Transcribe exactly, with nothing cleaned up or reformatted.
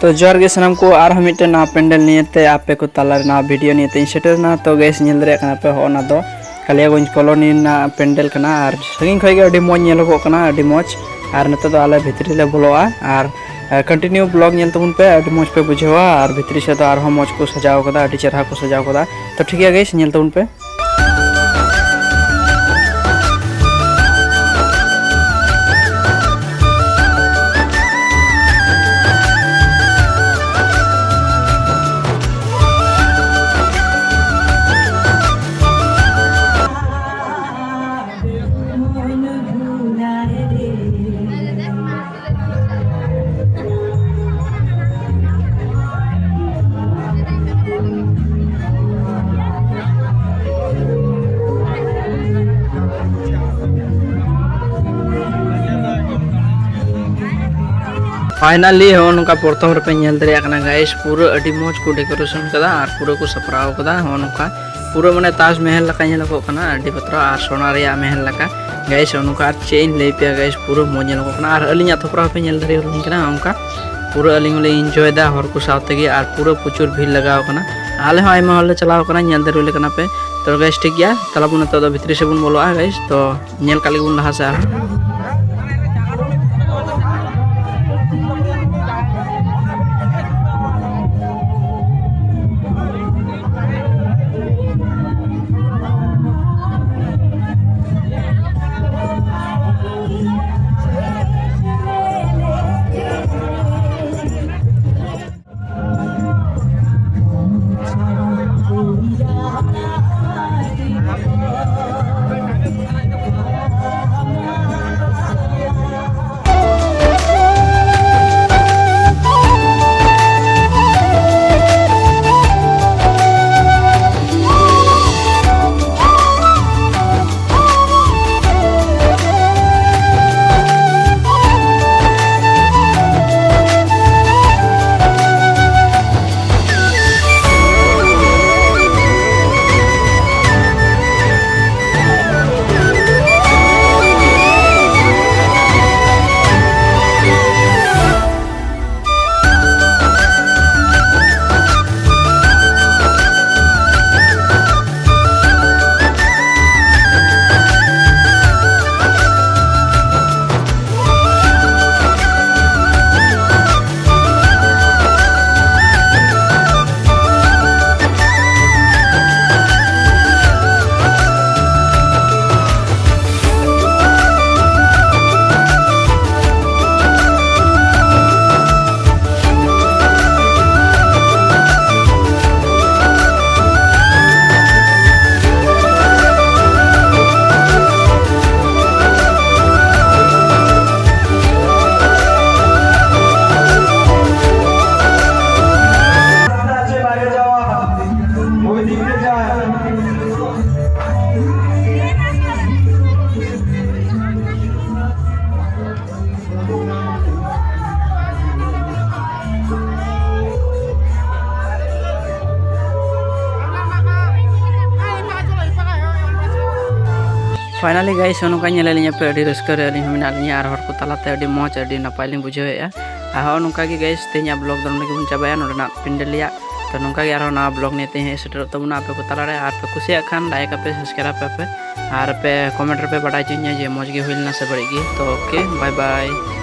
ᱛᱚ ᱡᱚᱦᱟᱨ ᱜᱮ ᱥᱟᱱᱟᱢ ᱠᱚ, ᱟᱨᱦᱚᱸ ᱢᱤᱫᱴᱮᱱ ᱱᱟᱣᱟ ᱯᱮᱱᱰᱮᱞ ᱱᱤᱭᱮᱛᱮ ᱟᱯᱮ ᱠᱚ ᱛᱟᱞᱟ ᱨᱮ ᱱᱟᱣᱟ ᱵᱷᱤᱰᱤᱭᱳ ᱱᱤᱭᱮᱛᱮ ᱤᱧ ᱥᱮᱴᱮᱨ ᱮᱱᱟ᱾ ᱛᱚ ᱜᱟᱭᱥ, ᱧᱮᱞ ᱫᱟᱲᱮᱭᱟᱜ ᱠᱟᱱᱟ ᱯᱮ, ᱦᱚᱸᱜᱼᱚ ᱱᱟ ᱫᱚ ᱠᱟᱞᱤᱭᱟᱜᱚᱸᱡᱽ ᱠᱚᱞᱚᱱᱤ ᱨᱮᱱᱟᱜ ᱯᱮᱱᱰᱮᱞ ᱠᱟᱱᱟ, ᱟᱨ ᱥᱟᱺᱜᱤᱧ ᱠᱷᱚᱱ ᱜᱮ ᱟᱹᱰᱤ ᱢᱚᱡᱽ ᱧᱮᱞᱚᱜᱚᱜ ᱠᱟᱱᱟ, ᱟᱹᱰᱤ ᱢᱚᱡᱽ᱾ ᱟᱨ ᱱᱤᱛᱚᱜ ᱫᱚ ᱟᱞᱮ ᱵᱷᱤᱛᱨᱤ ᱞᱮ ᱵᱚᱞᱚᱜᱼᱟ, ᱟᱨ ᱠᱚᱱᱴᱤᱱᱤᱭᱩ ᱵᱞᱚᱜ ᱧᱮᱞ ᱛᱟᱵᱚᱱ ᱯᱮ, ᱟᱹᱰᱤ ᱢᱚᱡᱽ ᱯᱮ ᱵᱩᱡᱷᱟᱹᱣᱟ᱾ ᱟᱨ ᱵᱷᱤᱛᱨᱤ ᱥᱮᱫ ᱫᱚ ᱟᱨᱦᱚᱸ ᱢᱚᱡᱽ ᱠᱚ ᱥᱟᱡᱟᱣ ᱠᱟᱫᱟ, ᱟᱹᱰᱤ ᱪᱮᱦᱨᱟ ᱠᱚ ᱥᱟᱡᱟᱣ ᱠᱟᱫᱟ᱾ ᱛᱚ ᱴᱷᱤᱠ ᱜᱮᱭᱟ ᱜᱟᱭᱥ, ᱧᱮᱞ ᱛᱟᱵᱚᱱ ᱯᱮ᱾ ᱯᱷᱟᱭᱱᱟᱞᱤ ᱦᱚᱸᱜᱼᱚ ᱱᱚᱝᱠᱟ ᱯᱨᱚᱛᱷᱚᱢ ᱨᱮᱯᱮ ᱧᱮᱞ ᱫᱟᱲᱮᱭᱟᱜ ᱠᱟᱱᱟ ᱜᱟᱭᱥ, ᱯᱩᱨᱟᱹ ᱟᱹᱰᱤ ᱢᱚᱡᱽ ᱠᱚ ᱰᱮᱠᱳᱨᱮᱥᱚᱱ ᱠᱟᱫᱟ ᱟᱨ ᱯᱩᱨᱟᱹ ᱠᱚ ᱥᱟᱯᱲᱟᱣ ᱠᱟᱫᱟ᱾ ᱦᱚᱸᱜᱼᱚ ᱱᱚᱝᱠᱟ ᱯᱩᱨᱟᱹ ᱢᱟᱱᱮ ᱛᱟᱡᱽ ᱢᱮᱦᱮᱞ ᱞᱮᱠᱟ ᱧᱮᱞᱚᱜᱚᱜ ᱠᱟᱱᱟ, ᱟᱹᱰᱤ ᱵᱟᱛᱨᱟᱣ ᱟᱨ ᱥᱳᱱᱟ ᱨᱮᱭᱟᱜ ᱢᱮᱦᱮᱞ ᱞᱮᱠᱟ᱾ ᱜᱟᱭᱥ, ᱦᱚᱸᱜᱼᱚ ᱱᱚᱝᱠᱟ ᱟᱨ ᱪᱮᱫ ᱤᱧ ᱞᱟᱹᱭ ᱯᱮᱭᱟ ᱜᱟᱭᱥ, ᱯᱩᱨᱟᱹ ᱢᱚᱡᱽ ᱧᱮᱞᱚᱜᱚᱜ ᱠᱟᱱᱟ᱾ ᱟᱨ ᱟᱹᱞᱤᱧᱟᱜ ᱛᱷᱚᱯᱨᱟᱣ ᱦᱚᱸᱯᱮ ᱧᱮᱞ ᱫᱟᱲᱮᱭᱟᱞᱤᱧ ᱠᱟᱱᱟ, ᱚᱱᱠᱟ ᱯᱩᱨᱟᱹ ᱟᱹᱞᱤᱧ ᱦᱚᱸᱞᱤᱧ ᱤᱱᱡᱚᱭ ᱫᱟ ᱦᱚᱲ ᱠᱚ ᱥᱟᱶ ᱛᱮᱜᱮ, ᱟᱨ ᱯᱩᱨᱟᱹ ᱯᱨᱚᱪᱩᱨ ᱵᱷᱤᱲ ᱞᱟᱜᱟᱣ ᱠᱟᱱᱟ᱾ ᱟᱞᱮ ᱦᱚᱸ ᱟᱭᱢᱟ ᱦᱚᱲ ᱞᱮ ᱪᱟᱞᱟᱣ ᱠᱟᱱᱟ, ᱧᱮᱞ ᱫᱟᱲᱮᱭᱟᱞᱮ ᱠᱟᱱᱟ ᱯᱮ᱾ ᱛᱚ ᱜᱟᱭᱥ, ᱴᱷᱤᱠ ᱜᱮᱭᱟ, ᱛᱟᱦᱞᱮ ᱵᱚᱱ ᱱᱤᱛᱚᱜ ᱫᱚ ᱵᱷᱤᱛᱨᱤ ᱥᱮᱫ ᱵᱚᱱ ᱵᱚᱞᱚᱜᱼᱟ ᱜᱟᱭᱥ᱾ ᱛᱚ ᱧᱮᱞ ᱠᱟᱜ ᱞᱮᱜᱮ ᱵᱚᱱ ᱞᱟᱦᱟ ᱥᱮᱫ ᱟᱨᱦᱚᱸ᱾ Finally guys, ᱱᱚᱜᱼᱚ ᱱᱚᱝᱠᱟ ᱧᱮᱞᱮᱫ ᱞᱤᱧᱟ ᱯᱮ, ᱟᱹᱰᱤ ᱨᱟᱹᱥᱠᱟᱹ ᱨᱮ ᱟᱹᱞᱤᱧ ᱦᱚᱸ ᱢᱮᱱᱟᱜ ᱞᱤᱧᱟ ᱟᱨ ᱦᱚᱲ ᱠᱚ ᱛᱟᱞᱟᱛᱮ ᱟᱹᱰᱤ ᱢᱚᱡᱽ, ᱟᱹᱰᱤ ᱱᱟᱯᱟᱭ ᱞᱤᱧ ᱵᱩᱡᱷᱟᱹᱣᱮᱫᱼᱟ᱾ ᱟᱨ ᱦᱚᱸᱜᱼᱚ ᱱᱚᱝᱠᱟ ᱜᱮ guys, ᱛᱮᱦᱮᱧᱟᱜ vlog ᱫᱚ ᱱᱚᱸᱰᱮ ᱜᱮᱵᱚᱱ ᱪᱟᱵᱟᱭᱟ, ᱱᱚᱸᱰᱮᱱᱟᱜ ᱯᱤᱱᱰᱟᱹᱞ ᱨᱮᱭᱟᱜ᱾ ᱛᱚ ᱱᱚᱝᱠᱟ ᱜᱮ ᱟᱨᱦᱚᱸ ᱱᱟᱣᱟ vlog ᱱᱤᱭᱮ ᱛᱮ ᱦᱮᱡ ᱥᱮᱴᱮᱨᱚᱜ ᱛᱟᱵᱚᱱᱟ ᱟᱯᱮ ᱠᱚ ᱛᱟᱞᱟᱨᱮ᱾ ᱟᱨ ᱯᱮ ᱠᱩᱥᱤᱭᱟᱜ ᱠᱷᱟᱱ like ᱟᱯᱮ, subscribe ᱟᱯᱮ, ᱟᱨ ᱯᱮ comment ᱨᱮᱯᱮ ᱵᱟᱰᱟᱭ ᱦᱚᱪᱚᱧᱟ ᱡᱮ ᱢᱚᱡᱽ ᱜᱮ ᱦᱩᱭ ᱞᱮᱱᱟ ᱥᱮ ᱵᱟᱹᱲᱤᱡ ᱜᱮ᱾ ᱛᱚ okay, bye bye᱾